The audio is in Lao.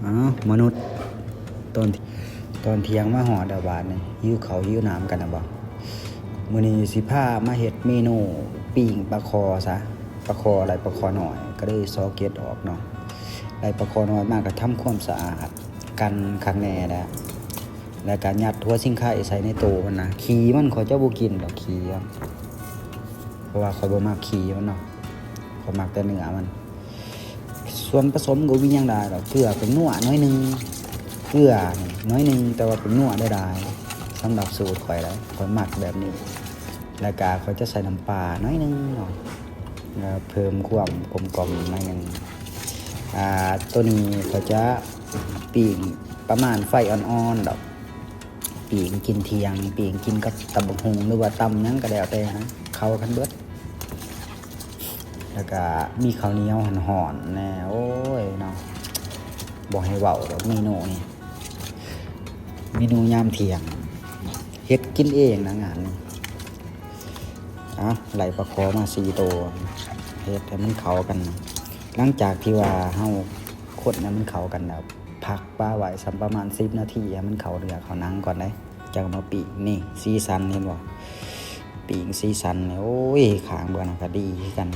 ອ້າວ ມະນຸດ ຕອນ ຕອນທ່ຽງມາຮອດແລ້ວບາດນີ້ ຫິວເຂົ້າຫິວນ້ຳກັນແລ້ວບໍ່? ມື້ນີ້ຊິພາມາເຮັດເມນູປີ້ງປາຄໍຊະ ປາຄໍ ໄລ່ປາຄໍນ້ອຍ ກໍເລີຍຊອກເກັດອອກເນາະ. ໄລ່ປາຄໍນ້ອຍມາກໍທຳຄວາມສະອາດກັນຄັກແນ່ແຫຼະ ແລ້ວກໍຍັດຫົວຊິງໄຄໃສ່ໃນໂຕມັນນະ. ຂີ້ມັນຂ້ອຍຈະບໍ່ກິນດອກ ຂີ້ມັນ ເພາະວ່າຂ້ອຍບໍ່ມັກຂີ້ມັນເນາະ ຂ້ອຍມັກແຕ່ເນື້ອມັນ. ສ່ວນປະສົມກໍບໍ່ມີຫຍັງຫຼາຍດອກ ເກືອ ແປ້ງນົວໜ້ອຍໜຶ່ງ ເກືອໜ້ອຍໜຶ່ງ ແຕ່ວ່າແປ້ງນົວໄດ້ຫຼາຍ ສຳລັບສູດຂ້ອຍແຫຼະ ຂ້ອຍມັກແບບນີ້. ແລ້ວກະຂ້ອຍຈະໃສ່ນ້ຳປາໜ້ອຍໜຶ່ງເນາະ ເພື່ອເພີ່ມຄວາມກົມກ່ອມໜ້ອຍໜຶ່ງ. ອາ ໂຕນີ້ຂ້ອຍຈະປີ້ງປະມານໄຟອ່ອນໆດອກ ປີ້ງກິນທ່ຽງ ປີ້ງກິນກັບຕຳບັກຫຸ່ງ ຫຼືວ່າຕຳຫຍັງກໍແລ້ວແຕ່ນະ ເຂົ້າກັນເບິດ. ແລ້ວກະມີເຂົ້າໜຽວຮ້ອນໆແດ່ ໂອ້ຍເນາະ ບໍ່ໃຫ້ເວົ້າດອກເມນູນີ້ ເມນູຍາມທ່ຽງ ເຮັດກິນເອງນະງານນີ້. ເອົາ ໄລ່ປາຄໍມາສີ່ໂຕ ເຮັດໃຫ້ມັນເຂົ້າກັນ. ຫຼັງຈາກທີ່ວ່າເຮົາຄົນໃຫ້ມັນເຂົ້າກັນແລ້ວ ພັກປະໄວ້ສ່ຳປະມານສິບນາທີ ໃຫ້ມັນເຂົ້າເນື້ອເຂົ້າໜັງກ່ອນເດ້ ຈັ່ງເອົາມາປີ້ງ. ນີ້ ສີສັນເຫັນບໍ່? ປີ້ງສີສັນນີ້ ໂອ້ຍ ຂ້າງເບື້ອງນັ້ນກໍດີຄືກັນ.